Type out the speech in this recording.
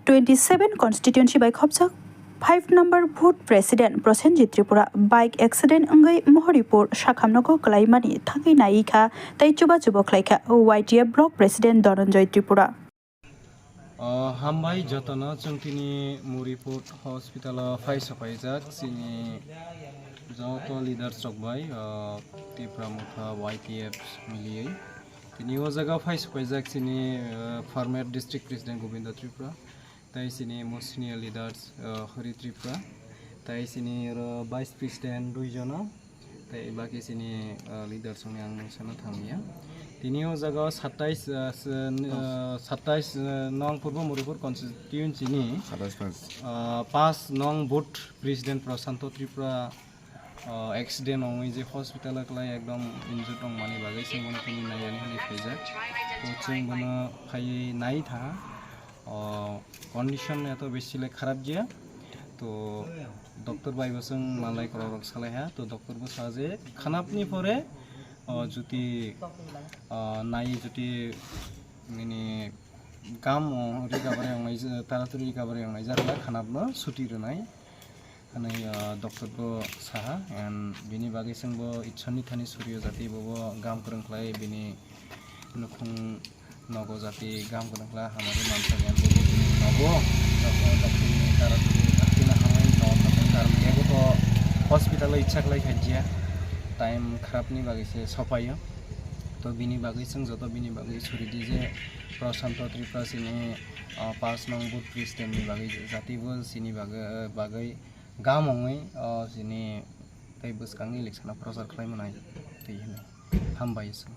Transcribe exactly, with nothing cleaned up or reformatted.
Twenty seven constituency bai khopjak five number booth president Prosenjit Tripura bike accident wngwi Mohoripur sakhamnogo kwlaimani thangwi naiwi kha tei chubachubo khlai kha Y T F block president Dhananjay Tripura. O hambai jotono, chwng tini Mohoripur hospital o phai sopaijak chini joto leaders rok bai, o Tipra Motha Y T F miliwi. Tini o jaga phai sopaijak chini, o former district president Govinda Tripura, tei chini mo senior leaders, o Hari Tripura, tei chini oro vice president dui jono, tei baki chini, o leaders rokni ang mung sana thangya. Tini o jaga o satais, o, s-, o, satais, o, nong Purbo Mohoripur constituency ni, Satais pas. o, pas nong booth president Prashanto Tripura, o, accident wngwi je hospital o kwlai ekdom injured wngmani bagwi chwng bono tini naiyani hinwi phaijak. To chwng bono phaiwi nai thaha. O, condition eto besi le kharap gya. To doctor bai bo chwng malai kwrwk rok salai ha. To doctor bo sa je khanapni pore, o, juti, o, nai juti nini gam, o, recovery wngnai, taratari recovery wngnai jarla khanapno suti rwnai. Hwnwi, o, doctor bo saha, and bini bagwi chwng bo Ishwarni thani surio jati bo, bo gam kwrwng khlai bini nukhung nogo jati gam kwrwng khlai hamari mansa gam bo bini nogo, doctor, doctor ni karon bini bhakti no hamwi no thangwi karon kebo to hospital o ichha khlai khaijya, time kharap ni bagwi se sopaio. To bini bagwi chwng joto bini bagwi suri di je Prashanto Tripura chini, o, pas nong booth president ni bagwi jati bo chini bagwi, bagwi gam wngwi, o, chini tei bwskangni election o prochar khlai manai twi hwnwi hambai chwng.